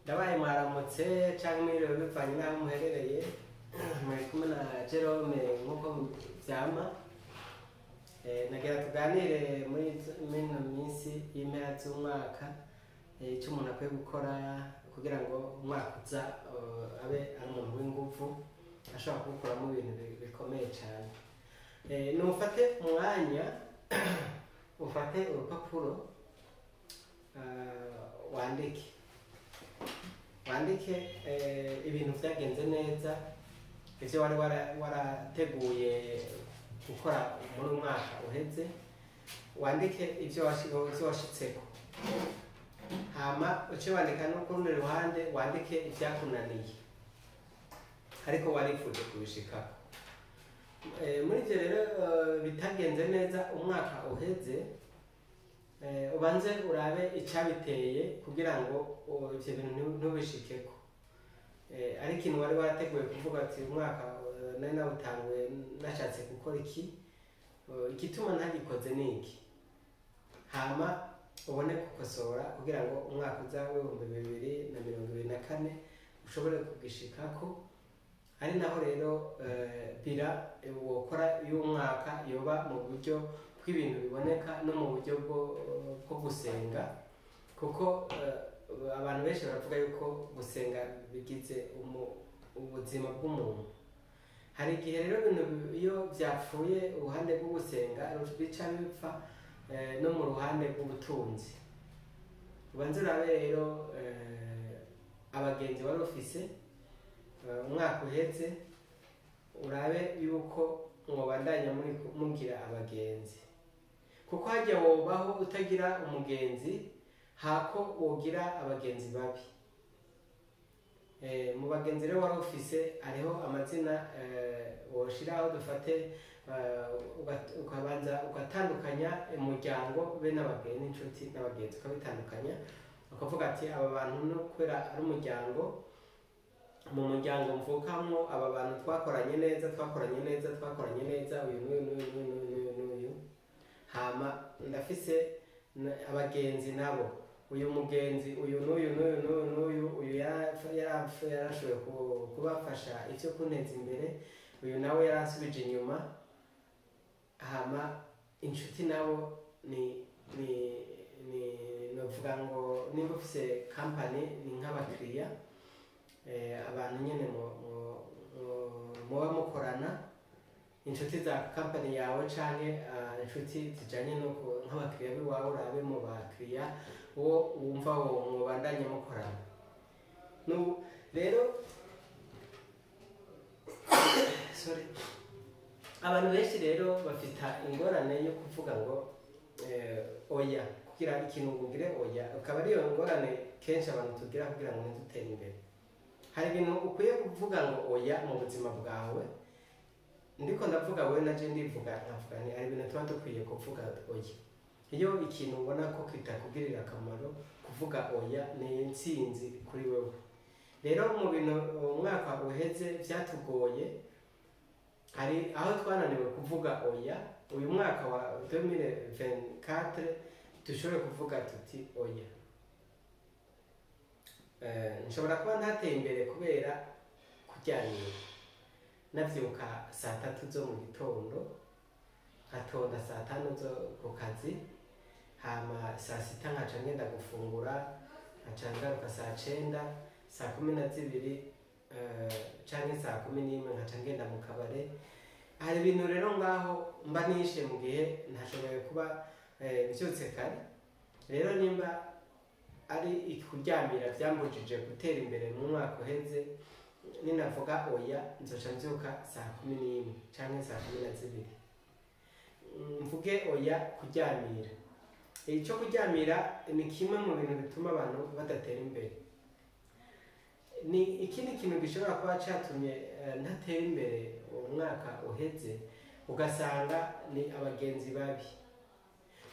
Ndabaye mwaramutse canke mwiriwe bivanye n'aho muherereye. Muri kumwe na Jerome nk'uko vyama. Nagira tuganire muri mino minsi y'impera z'umwaka, ico umuntu akwiye gukora kugira ngo umwaka uza abe ari umuntu w'inguvu, ashobora kuwukuramo ibintu bikomeye cane. Nufate umwanya, ufate urupapuro, wandike ibintu vyagenze neza, ivyo wari warateguye gukora muri uyu mwaka uheze, wandike ivyo washitseko, hama uce wandika no ku rundi ruhande wandike ivyakunaniye ariko warifuje kubishikako. Muri ivyo rero bitagenze neza umwaka uheze, ubanze urabe icabiteye kugira ngo ivyo bintu ntubishikeko. Ari ikintu wari warateguye kuvuga ati umwaka nari nawutanguye nashatse gukora iki, igituma ntagikoze ni iki, hama ubone gukosora kugira ngo umwaka uza w'2024 ushobore kugishikako. Ari naho rero bira wokora y'umwaka yoba mu buryo bw'ibintu biboneka no mu buryo bwo gusenga, kuko abantu benshi baravuga yuko gusenga bigize ubuzima bw'umuntu. Hari igihe rero ibintu iyo vyapfuye uruhande rwo gusenga bica bipfa no mu ruhande rw'ubutunzi. Ubanze urabe rero abagenzi wari ufise umwaka uheze, urabe yuko mwobandanya mugira abagenzi, kuko harya wobaho utagira umugenzi hako wogira abagenzi babi. Mu bagenzi rero wari ufise hariho amazina woshiraho, dufate ukabanza ugatandukanya umuryango be n'abagenzi, n'inshuti n'abagenzi ukabitandukanya, ukavuga ati aba bantu no kubera ari umuryango, mu muryango mvukamwo aba bantu twakoranye neza, twakoranye neza, twakoranye neza, uyu n'uyu n'uyu n'uyu n'uyu n'uyu. Hama ndafise abagenzi nabo, uyu mugenzi uyu n'uyu n'uyu n'uyu n'uyu, uyu yarashoboye kubafasha ivyo kunteza imbere, uyu nawe yaransubije inyuma. Hama inshuti nabo ni novuga ngo nimba ufise company ni nk'abakiriya, abantu nyene muba mukorana, inshuti za company yawe canke inshuti zijanye no nk'abakiriya biwawe, urabe mu bakiriya uwo wumva mwobandanye mukorana. Rero sorry, abantu benshi rero bafita ingorane yo kuvuga ngo oya, kugira ikintu ngo ugire oya, akaba ariyo ngorane kenshi abantu tugira kugira ngo ntidutere imbere. Hari ibintu ukwiye kuvuga ngo oya mu buzima bwawe. Ndiko ndavuga wewe naje ndivuga nkavuga nti hari ibintu tuba dukwiye kuvuga oya. Iyo ikintu ubona ko kitakugirira akamaro, kuvuga oya ni intsinzi kuri wewe. Rero mu bintu umwaka uheze vyatugoye, hari aho twananiwe kuvuga oya. Uyu mwaka wa 2024 dushobore kuvuga tuti oya. Nshobora kuba ntateye imbere kubera kuryamira, navyuka saa tatu zo mu gitondo nkatonda saa tanu zo ku kazi, hama saa sita nkaca ngenda gufungura, nkaca ngaruka saa cenda, saa kumi na zibiri canke saa kumi n'imwe nkaca ngenda mu kabare. Hari ibintu rero ngaho mba nishe mu gihe ntashoboye kuba mvyutse kare. Rero nimba ari ikuryamira vyambujije gutera imbere mu mwaka uheze, ninavuga oya nzoca mvyuka saa kumi n'imwe canke saa kumi na zibiri, mvuge oya kuryamira. Ico kuryamira ni kimwe mu bintu bituma abantu badatera imbere. Ni ikindi kintu gishobora kuba catumye ntatera imbere umwaka uheze, ugasanga ni abagenzi babi.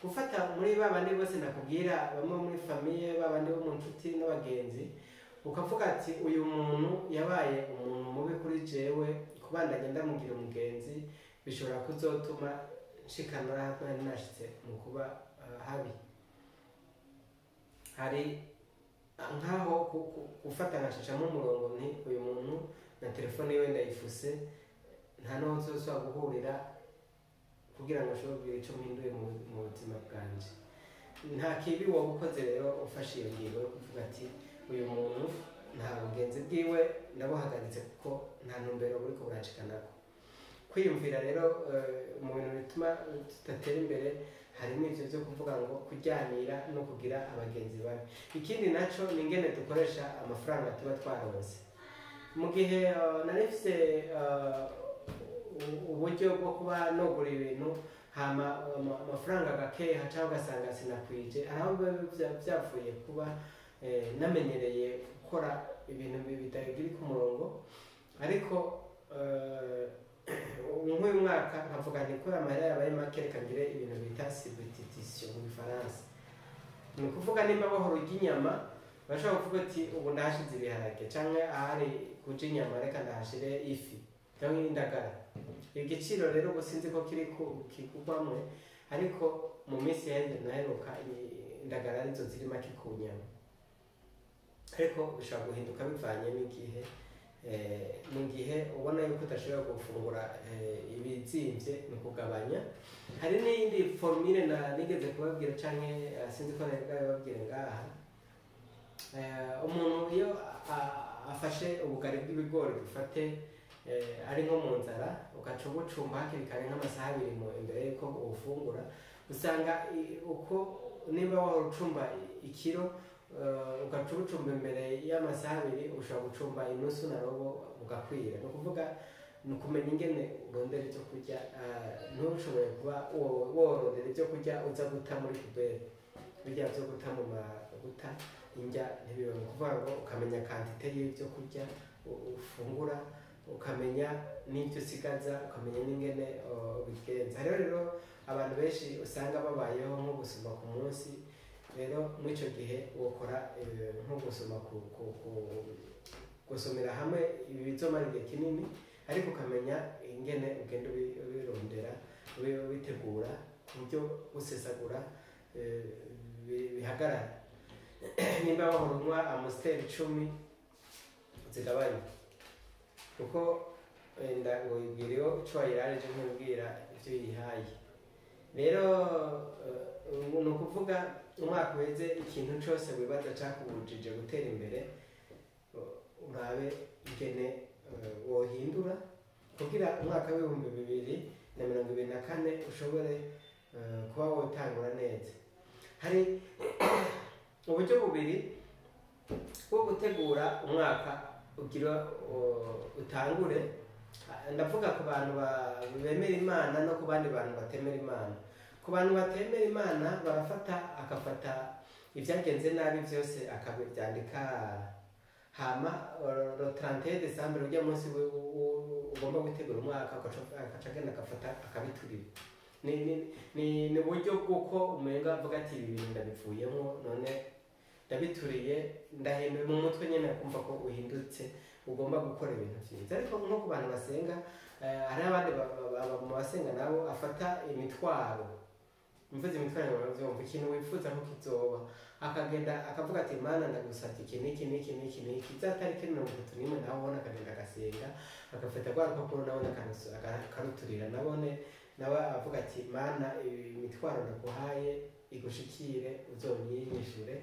Gufata muri babandi bose nakubwira, bamwe muri famiye, babandi bo mu nshuti n'abagenzi, ukavuga ati uyu muntu yabaye umuntu mubi kuri jewe, kubandanya ndamugira umugenzi bishobora kuzotuma nshikana aho nari nashitse mu kuba habi. Hari Nkaho gufata nkashishamo umurongo nti uyu muntu na telefone yiwe ndayifuse, nta n'aho nzosubira guhurira kugira ngo nshobore kugira icyo mpinduye mu buzima bwanje. Nta kibi woba ukoze rero ufashe iyo ngingo yo kuvuga ati uyu muntu nta bugenzi bwiwe ndabuhagaritse, kuko nta ntumbero buriko buranshikanako. Kwiyumvira rero mu bintu bituma tudatera imbere harimo ivyo vyo kuvuga ngo kuryanira no kugira abagenzi babi. Ikindi naco ni ingene dukoresha amafaranga tuba twaronse. Mu gihe nari mfise uburyo bwo kuba nogura ibintu, hama amafaranga agakeha cyangwa ugasanga sinakwije, hari aho biba byavuye kuba namenyereye gukora ibintu bitagira ku murongo. Ariko nk'uyu mwaka nkavuga nti kubera amahera yabaye make, reka ngire ibintu bita substitution mu Gifaransa. Ni ukuvuga nimba wahora urya inyama, bashobora kuvuga ati ubu ndahashize ibiharage, canke ahari kuja inyama reka ndahashire ifi cyangwa indagara. Igiciro rero ubu sinzi ko kiri kigugwamwe, ariko mu minsi yaheze naheruka indagara arizo ziri make ku nyama, ariko bishobora guhinduka bivanye n'igihe. Mu gihe ubona yuko udashobora gufungura ibizimvye, ni ukugabanya. Hari n'iyindi formule na nigeze kubabwira, canke sinzi ko nari bwabibabwire ngaha. Umuntu iyo afashe ubugari bw'ibigori, dufate ari nko mu nzara, ugaca ubucumba hakiri kare nk'amasaha 2 imbere yuko uwufungura, usanga uko niba wahora ucumba ikiro, ugaca ubucumba imbere y'amasaha 2, ushobora gucumba inusu na robo bugakwira. Ni ukuvuga ni ukumenya ingene urondera ibyo kurya. Ntushobore kuba worondera ibyo kurya uza guta muri poubelle, birya byo guta mu maguta indya ntibibe. Ni ukuvuga ngo ukamenya quantité y'ibyo kurya ufungura, ukamenya n'ibyo usigaza, ukamenya n'ingene ubigenza. Hariho rero abantu benshi usanga babayeho nko gusoma ku munsi. Rero muri icyo gihe wokora nko gusoma gusomera hamwe ibi bizomara igihe kinini, ariko ukamenya ingene ugenda ubirondera, ubitegura ku buryo usesagura bihagarara. Nimba wahora unywa Amstel 10, zigabanye, kuko wenda ngo wibwira iyo ico wayirarije ntubwira ivyo yihaye. Rero ni ukuvuga umwaka uheze ikintu cose wibaza cakubujije gutera imbere, urabe ingene wohindura kugira umwaka w'2024 ushobore kuba wotangura neza. Hari uburyo bubiri bwo gutegura umwaka ugira utangure. Ndavuga ku bantu bemera Imana no ku bandi bantu batemera Imana. Ku bantu batemera Imana barafata akafata ibyagenze nabi byose akabibyandika, hama le 31 décembre, ujya munsi ugomba gutegura umwaka, agaca agenda agafata akabiturira. Ni uburyo bw'uko umenga avuga ati ibi bintu ndabivuyemo, none ndabituriye, ndahinduye mu mutwe nyine, kumva ko uhindutse ugomba gukora ibintu byiza. Ariko nko ku bantu basenga, hari abandi mu basenga nabo afata imitwaro. Mvuze imitwaro ngo bavyumva, ikintu wifuza ko kizoba, akagenda akavuga ati Mana, ndagusabye iki n'iki n'iki n'iki n'iki za tariki 31. Nawe ubona akagenda agasenga, agafata rwa rupapuro nawe akaruturira, nabone nawe avuga ati Mana, imitwaro ndaguhaye igushikire, uzonyinyishure.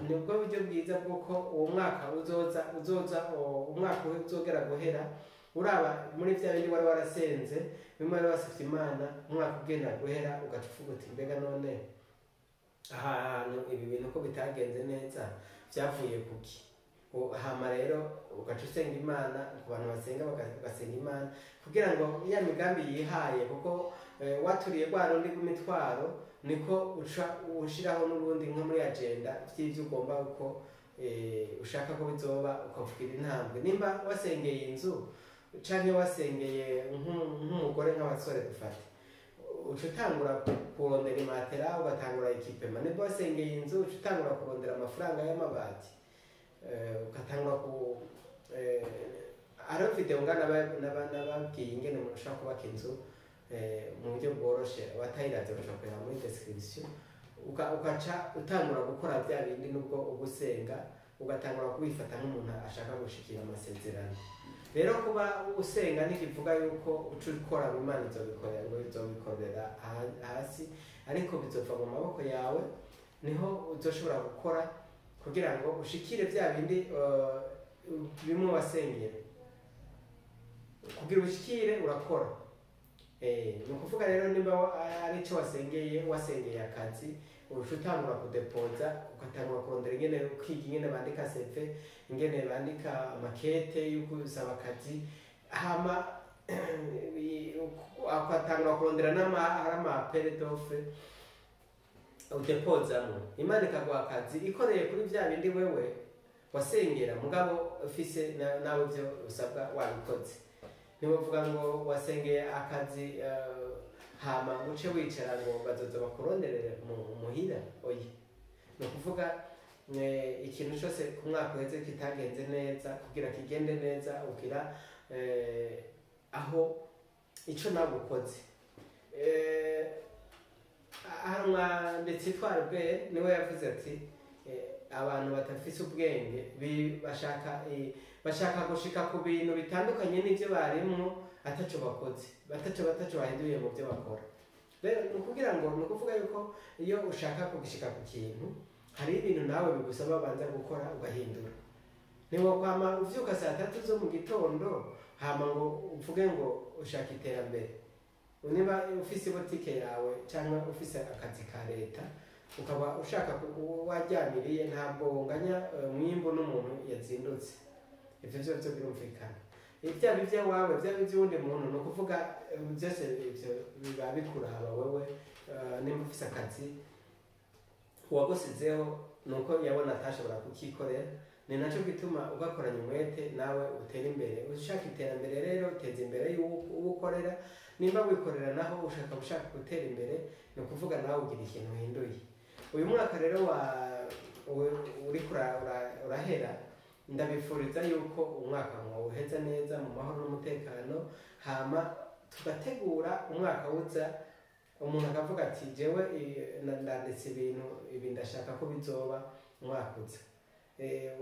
Nibwo buryo bwiza bw'uko uwo mwaka uzoza umwaka uzogera guhera uraba muri vya bindi wari warasenze, bimwe wari wasavye Imana. Umwaka ugenda guhera ugaca uvuga uti mbega none aha hantu ibi bintu ko bitagenze neza vyavuye kuki? Hama rero ugaca usenga Imana. Ku bantu basenga bagasenga Imana kugira ngo ya migambi yihaye, kuko waturiye rwa rundi rw'imitwaro, niko uca ushiraho n'urundi nko muri agenda vy'ivyo ugomba uko ushaka ko bizoba, ukavugira intambwe. Nimba wasengeye inzu canke wasengeye nk'umugore, nk'abasore dufate, uca utangura kurondera imatera, ugatangura équipement. Nimba wasengeye inzu, uca utangura kurondera amafaranga y'amabati, ugatangura ku hariho video ngana nababwiye ingene umuntu ashobora kubaka inzu mu buryo bworoshe. Abatayiravye bashobora kureba muri description. Ukaca utangura gukora bya bindi nubwo ugusenga, ugatangura kubifata nk'umuntu ashaka gushikira amasezerano. Rero kuba usenga ntikivuga yuko uca ukora ngo Imana izobikorera, ngo izobikorera hasi, ariko bizova mu maboko yawe, niho uzoshobora gukora kugira ngo ushikire bya bindi bimwe wasengera. Kugira ushikire urakora. Ni ukuvuga rero niba ari icyo wasengeye, wasengeye akazi, uca utangura kudepoza, ugatangura kurondera ingene ukiga ingene bandika CV, ingene bandika makete yo gusaba akazi, hama ugatangura kurondera hari ama appel d'offre udepozamwo, Imana ikaguha akazi ikoreye kuri bya bindi wewe wasengera, mugabo ufise nawe ibyo usabwa wabikoze. Ntibavuga ngo wasengeye akazi hama uce wicara ngo bazoza bakuronderere muhira, oya. Ni ukuvuga ikintu cyose ku mwaka uheze kitagenze neza, kugira kigende neza ugira aho ico nawe ukoze. Hari umwanditsi witwa Albert niwe yavuze ati abantu badafise ubwenge bashaka gushika ku bintu bitandukanye n'ivyo barimwo ataco bakoze, bataco bahinduye mu byo bakora. Rero ni ukugira ngo, ni ukuvuga yuko iyo ushaka kugishika ku kintu hari ibintu nawe bigusaba banza gukora ugahindura. Ntiwokwama uvyuka saa tatu zo mu gitondo hama ngo uvuge ngo ushaka iterambere. Niba ufise botike yawe cyangwa ufise akazi ka leta ukaba ushaka waryamiriye, ntabwo wonganya umwimbu n'umuntu yazindutse. Ivyo vyose birumvikana. Ivyaba ivy'iwawe, vyaba ivy'uwundi muntu, ni ukuvuga byose ivyo biba bikuraba wewe. Nimba ufise akazi uwagusizeho nuko yabona atashobora kukikorera, ni naco gituma ugakoranya umwete nawe utera imbere. Ushaka iterambere rero uteza imbere uwo ukorera, nimba wikorera naho ushaka gutera imbere, ni ukuvuga nawe ugira ikintu uhinduye. Uyu mwaka rero uriko urahera, ndabifuriza yuko umwaka mwawuheza neza mu mahoro n'umutekano, hama tugategura umwaka uza, umuntu akavuga ati jewe ndanditse ibintu ibi ndashaka ko bizoba umwaka uza.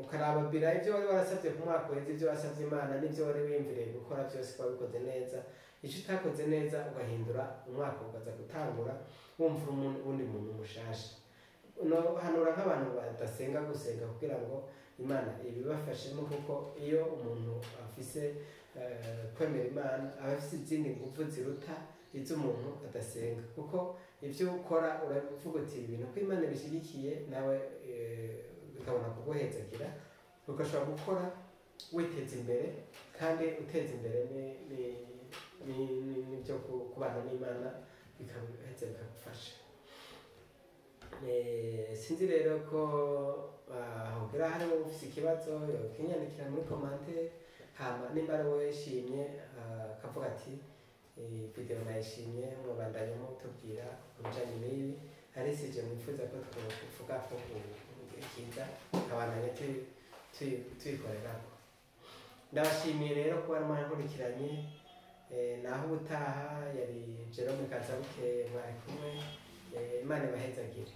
Ukaraba bira ibyo wari warasabye ku mwaka uheze, ibyo wasabye Imana n'ibyo wari wiyumviriye gukora byose ko wabikoze neza. Icyo utakoze neza ugahindura, umwaka ukaza gutangura wumva uwundi muntu mushasha. No hanura nk'abantu badasenga gusenga kugira ngo Imana ibibafashemo, kuko iyo umuntu afise kwemera Imana aba afise izindi nguvu ziruta iz'umuntu adasenga, kuko ibyo ukora uravuga uti ibintu ko Imana ibishyigikiye nawe bikabona kuguhezagira, ugashobora gukora witeza imbere, kandi uteza imbere n'ibyo kubana n'Imana bikaheza bikagufasha. Sinzi rero ko hogira hariho ufise ikibazo yokinyandikira muri commentaire, hama nimba ari wowe yishimye akavuga ati video nayishimye, mubandanye mutubwira ku bijanye n'ibi, hari sije mwifuza ko twovuga ko kiza tukabandanya tuyikorerako. Ndabashimiye rero kuba mwankurikiranye, naho ubutaha yari Jerome Kazabukeye mwari kumwe, Imana ibahezagire.